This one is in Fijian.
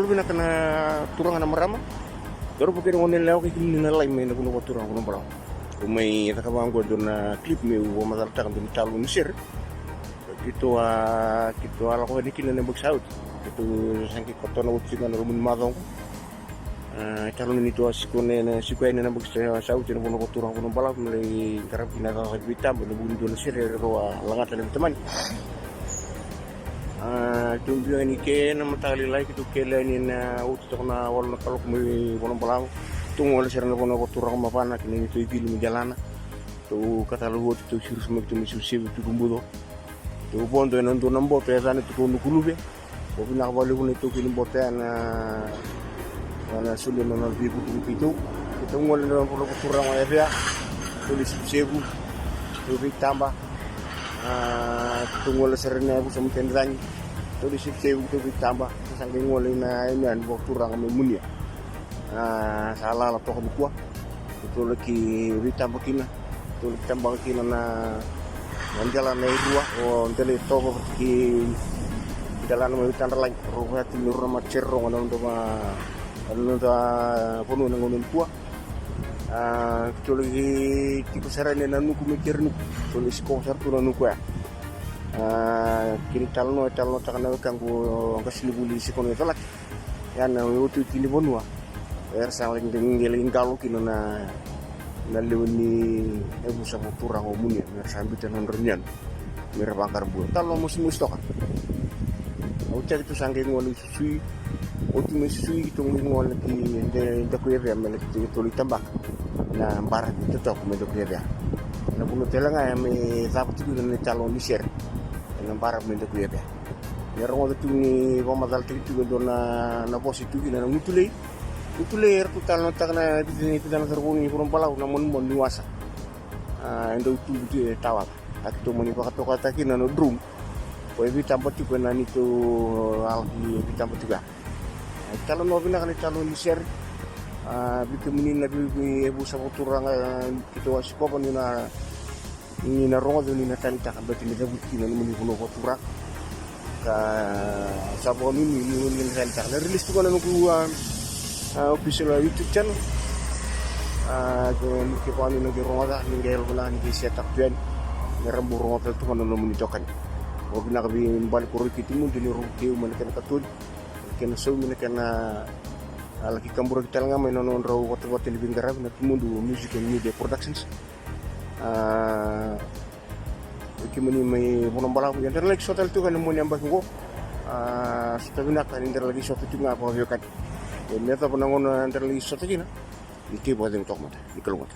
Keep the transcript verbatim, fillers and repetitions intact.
Vinaka na turaga na marama. Daru vukei na gone yalewa kei kemuni na lai mai na vanua vakaturaga Vanuabalavu. Au mai cakava oqo e dua na clip meu vakamacalataka e dua na italanoa ni sere. Keitou a, keitou a lako yani kina na yabaki sa oti. Keitou sa qai koto na oti tiko ga na loma ni macawa oqo. A, italanoa ni tou a siko ne, na siko yani na yabaki sa, sa oti ena vanua vakaturaga Vanuabalavu me lai qarava kina na cakacaka ni veitaba ena vuku ni dua na sere erau a lagata na veitamani. A, tou biu yani ke na mataka lailai, keitou kele yani ena oti toka na walu na kaloko mai Vanuabalavu. Tou gole sara ena vanua vakaturaga Mavana kina neitou ivili mai Delana. Tou katalau oti, tou siro sobu mai, keitou mai sevusevu, tou kubuco. Tou vodo ena dua na boto e yacana tiko Nukuluve. Vakavinavinaka vakalevu na itaukei ni boto ya na, na solia na nona veivutuni keitou. Keitou gole ena vanua vakaturaga o Yavea. Tou lai sevusevu, tou veitaba. A, tou gole sara ena yavusa Matanicaci. Tou lai sevusevu, tou veitaba. Tou sa qai gole ina yanuyanu vakaturaga mai Munia. A, sa lala toka nikua. Tou laki veitaba kina. Tou laki tabaka kina na, na delana e rua, o Delaitovo vata kei delana mai Tadralagi. Rau vata tiko ni rau na matasere rogo na noda va, na noda vanua ena gauna nikua. A, tou laki tiko sara yani ena nuku mai Kerenuku. Tou laki sikova sara tu na nuku ya. A, kena italanoa, e talanoataka na wekaqu o qasenivuli Sikona Calati. Ya na otioti ni vanua era sa qai, qai lai qalo kina na, na lewe ni yavusa vakaturaga o Munia, me ra sa biuta na nodra yanuyanu me ra vaqara bula. Talanoa mosimosi toka. Oti ya keitou sa qai gole i Suisui. Oti mai Suisui keitou qai gole ki Daku Yavea me laki tou lai tabaka na baravi totoka mai Daku Yavea. Na vanua tale ga ya me cava tiko kina na italanoa ni sere, ena baravi mai Daku Yavea. Me rogoca tiko ni vakamacalataki tiko e dua na, na vosa e tu kina na gutulei. Gutulei eratou talanoataka na vica, vica na cauravou ni Vanuabalavu na manumanu ni wasa. A, e dau tubu tu e tawaca. A, keitou mani vakatokataka kina na drone. Ko e veitaba tiko ena neitou a laki veitaba tiko ya. A, italanoa vinaka na italanoa ni sere. A, vei kemuni na vei, veiyavusa vakaturaga, a, keitou a sikova ni na, ni na rogoca, ni na taleitaka, baleta ni cavuti kina na nomuni vanua vakaturaga. Ka sa vakanuinui ni, ni na taleitaka. Na release tu ga na noqu, a, a, official, a, YouTube channel. A, ke, ke vakanuinui na qai rogoca, ni qai yalovinaka ni qai share-taka tu yani. Me ra bau rogoca tale tu ga na nomuni itokani. Vakavinavinaka vei Bale Koroi kei Tumudu ni rau vukei au mai na kena katoni. Kena saumi na kena, a, laki kaburaki tale ga mai na nodrau vatavata ni veiqaravi na Tumudu Music and Media Productions. A, vei kemuni mai Vanuabalavu, ia da na laki sota tale tiko ga ena mua ni yabaki oqo. A, sota vinaka ni da na laki sota tiko ga vakaveiwekani. Ia me yacova na gauna da na laki sota kina, ni tei vakacegu toka mada, ni kalougata.